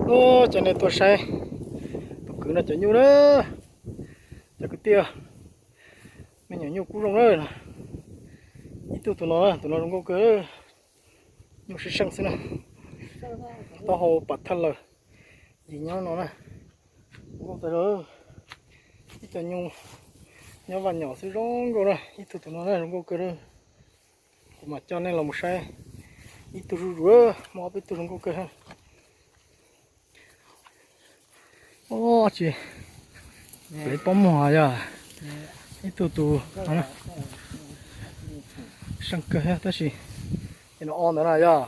Cov nej tuaj saib tus kwv no cov nyuj na, cov kwv tij, me nyuam nyuj kub zoo na. Ib tug tus no, tus no zoo nkauj kawg, nyuj seej seej xwb na. Taub hau pam thawj lawm, yim nyob no na. Zoo nkauj tas zog. Ib co nyuj nyob vaj nyom xwb zoo nkauj na. Ib tug tus no na zoo nkauj kawg. Kuv mam coj nej los mus saib ib tug zuj zus, muaj ob peb tug zoo nkauj kawg. Tsis, peb pob muag yog ib tug tus seej kawg thiab tab sis, ces no o ntawd na yog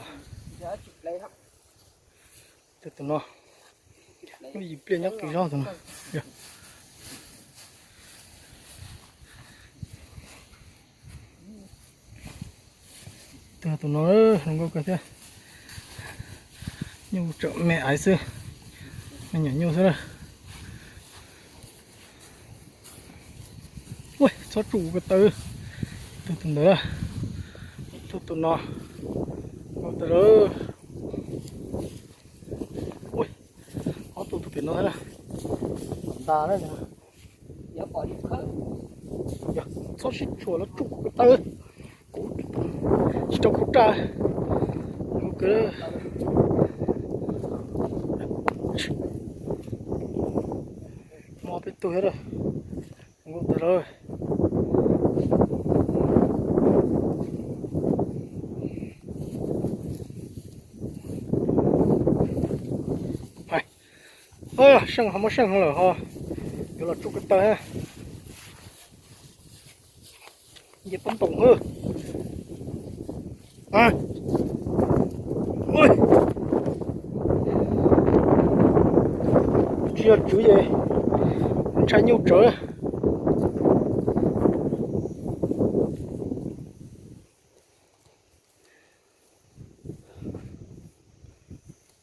tus no, lub yim pliaj nyob qis zog tus no. Tus no zoo nkauj kawg thiab. Nyuj tseem me aiv xwb, me nyuam nyuj xwb na. Ua txhob tsuj kuv ko taw. Tus tus ntawd, tus tus no, ua tas zog. Ob tug tus pem no thiab na. Ntas na. Txhob sib tshuam los tsuj kuv ko taw. Kuv tsis tau kuv raj. Muaj peb tug thiab. Zoo nkauj tas zog. Seej ho muab seej lawm ho, yuav los tsuj ko taw thiab. Nce pob ntoos hwb. Tsis yog tswv ces ntshai nyuj tsawv.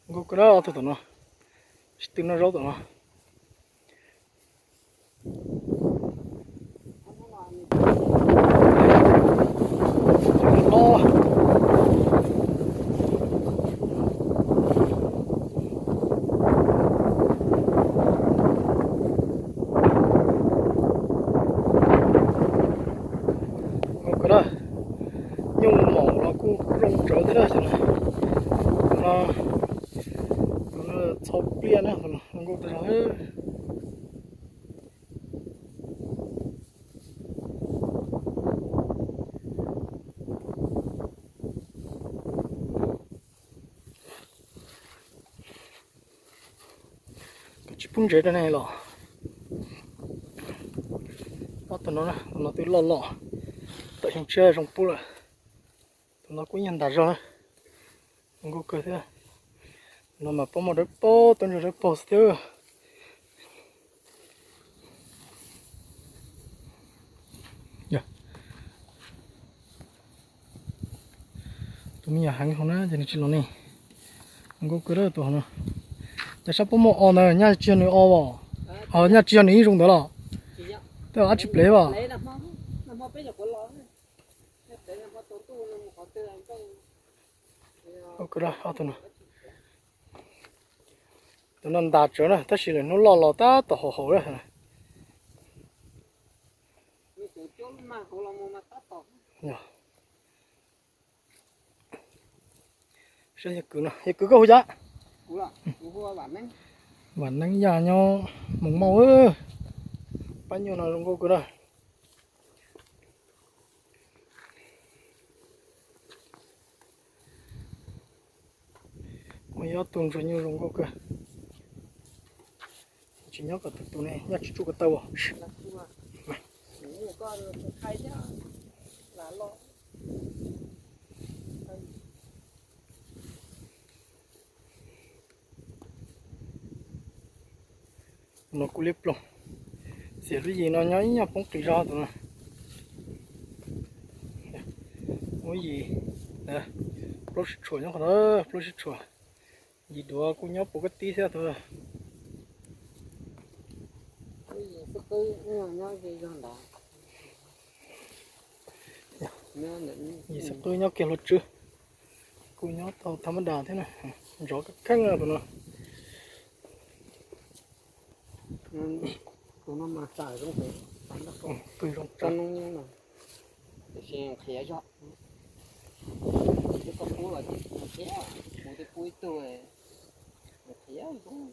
Nkauj kawg na, ob tug tom no, sib tw noj zaub tom no. Nkauj kawg na, nyuj mom los kuj zoo tsawv thiab na. Tus no, tus no txho pliaj na, tus no nkauj tas zog. Koj tsis pub ntsev rau nej los. Ob tug no, tus no twb loj los, tawm xyoo tshiab zoo pub lawm. Tus no kuj yog ntas zog, zoo nkauj kawg thiab. Tus no mas pob muag dawb paug, taub ntsuag dawb paug xwb thiab. Tus me nyuam heev hauv na ces nws tsis los ne. Zoo nkauj kawg tus hauv no. Cas sab pob muag o ntawd nyaj tsis yog nws o os, nyaj tsis yog nws ib zoo ntawd los? Tej dab tsi plev as? Tus no ntas tsawv na tab sis lawm hnub loj los tab tom haum haum na. Saib yawg kwv no, yawg kwv koj hu cas? Vam Neeb Yaj nyob Moos Mauj. Pab nyuj no zoo nkauj kawg na. Muaj ib ob tug ntsuag nyuj zoo nkauj kawg. Tsis nyob kom tus tus ne, nyob tsis tsuj ko taw. Tus no kuj liab ploog, xiam lub yim no nyob ib nyuag poob qis zog tus no. Lub yim, plaub sib tshuam nyob qhov no, plaub sib tshuam. Yim duav kuj nyob puv kab tib thiab tus. Yim xib qwb nyob kiag hluas tswb, kuj nyob tau tha mab das thiab na. Ntsov kheej tus no. Tus no mas tas zoo pem, tas nrog pem. Pw zoo tso. Tiam sis qhiav zog. Ces koj pub los ces kuv thiab, kuv twb pub ib tug, qhiav zoo.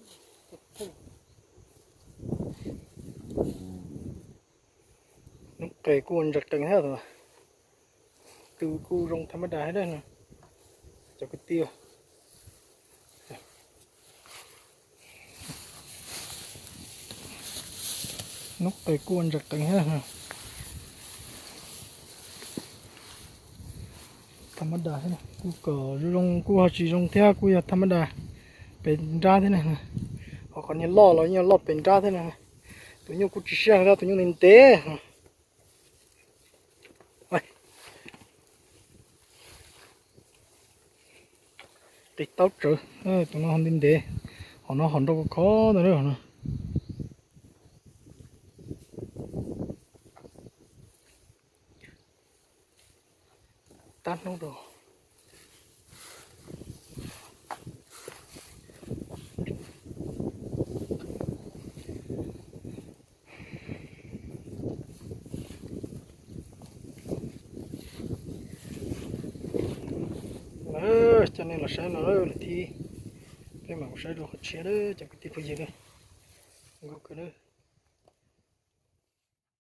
Noob qes kuj ua ntsa qees thiab, tus kuj zoo tham ma das thiab na, cov kwv tij. Noob qes kuj ua ntsa qees thiab. Tham ma das thiab, kuj kom zoo zoo kuj ho tsis zoo thiab, kuj yog tham ma das pes nrab thiab na. Ho qhov niag loj los yog loj pes nrab thiab na. Tus nyuj kuj tsis siab, tus nyuj ntev ntev. Qis taub tsawv, tus no ho ntev ntev, hom no hom nrau khov ntawd na. Tab hnub rau. Coj nej los saib no lawm thiab, peb mam mus saib rau qhov tshiab lawm cov kwv tij phooj ywg na. Nkauj kawg na.